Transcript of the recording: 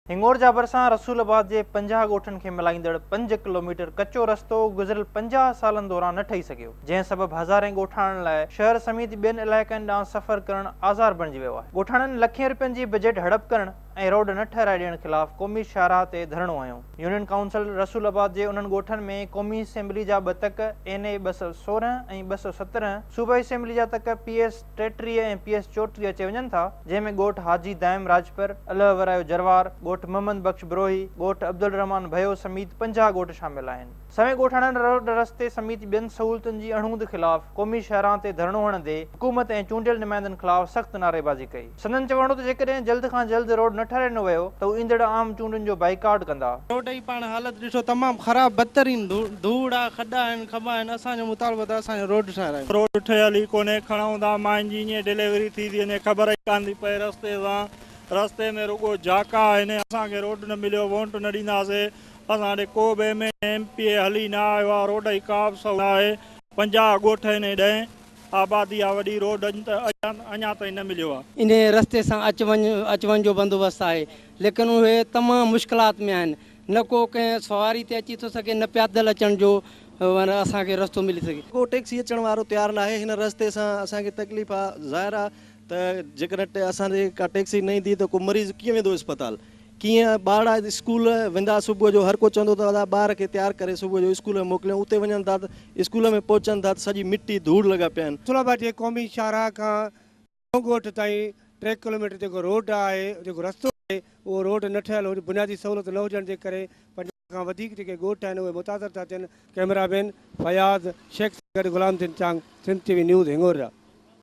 هنڱورجا ڀرسان رسول آباد جي 50 ڳوٺن کي ملائيندڙ پنج ڪلوميٽر ڪچو رستو گذريل 50 سالن دوران نه ٺهي سگهيو، جنهن سبب هزارين ڳوٺاڻن لاء شهر سميت ٻين علائقن ڏانهن سفر ڪرڻ آزار بڻجي ويو آهي. ڳوٺاڻن لکين رپين جي بجيٽ هڙپ ڪرڻ ۽ روڊ نه ٺهرائي ڏيڻ خلاف قومي شاهراهه تي ڌرڻو هنيو. يونين ڪائونسل رسول آباد جي انهن ڳوٺن ۾ قومي اسيمبلي جا ٻه تڪ اين اي 216 ۽ 217، صوبائي اسيمبلي جا تڪ پي ايس 33 ۽ پي ايس 34 اچي وڃن ٿا، جنهن ۾ ڳوٺ حاجي دائم راڄپر، الهه ورايو جروار، ڳوٺ محمد بخش بروهي، ڳوٺ عبدالرحمان ڀيو سميت 50 ڳوٺ شامل آهن. سوين ڳوٺاڻن روڊ رستي سميت ٻين سهولتن جي اڻهوند خلاف قومي شاهراهه تي ڌرڻو هڻندي حڪومت ۽ چونڊيل نمائندن خلاف سخت نعريبازي ڪئي. سندن چوڻ هو ته جيڪڏهن جلد کان جلد روڊ نه ٺهرائي ڏنو ويو ته هو ايندڙ عام چونڊن جو بائيڪاٽ ڪندا. روڊ جي پاڻ حالت ڏٺو تمام خراب بدترين ڌوڙ آ کڏا آهن کٻا آهن اسان جو مطالبو ته اسان جو روڊ ٺهرايو. روڊ ٺهيل ئي ڪونهي کڻون ٿا ماين جي ائين ڊليوري ٿي ٿي وڃي خبر ئي ڪانه ٿي پئي رستي سان رستي ۾ رڳو جاڪا آهن اسان کي روڊ نه مليو وونٽ نه ڏينداسي اسان ڏي ڪو به ايم اين ايم پي اي هلي نه آيو آ روڊ جي ڪا به سهولت نه آهي 50 ڳوٺ آهن ۽ ڏهين آبادي آ وڏي روڊ اڃا تائين نه مليو آ. انهي رستي سان اچ وڃ اچ وڃ جو بندوبست آهي ليڪن اهي تمام مشڪلات ۾ آهن نه ڪو ڪنهن سواري تي اچي ٿو سگهي نه پيادل اچڻ جو اسان کي رستو ملي سگهي. ڪو ٽيڪسي اچڻ وارو تيار ناهي هن رستي سان اسان کي تڪليف آ ظاهر آ ته جيڪڏهن اسان جي ڪا ٽيڪسي نه ايندي ته ڪو مريض ڪيئن ويندو اسپتال ڪيئن ٻارڙا اسڪول ويندا صبح جو هر ڪو چوندو ته ادا ٻار کي تيار ڪري صبح جو اسڪول ۾ موڪليون اتي وڃن ٿا ته اسڪول ۾ پهچن ٿا ته سڄي مٽي ڌوڙ لڳا پيا آهن. رسول آباد جي قومي شاهراهه کان نئون ڳوٺ تائين ٽي ڪلوميٽر جيڪو روڊ آهي جيڪو رستو آهي اهو روڊ نه ٺهيل هجي بنيادي سهولت نه هجڻ جي ڪري 50 کان وڌيڪ جيڪي ڳوٺ آهن اهي متاثر ٿا ٿين ڪئميرا مين فياض شيخ سان گڏ Ghulam Uddin Chang Sindh T V news Hingorja.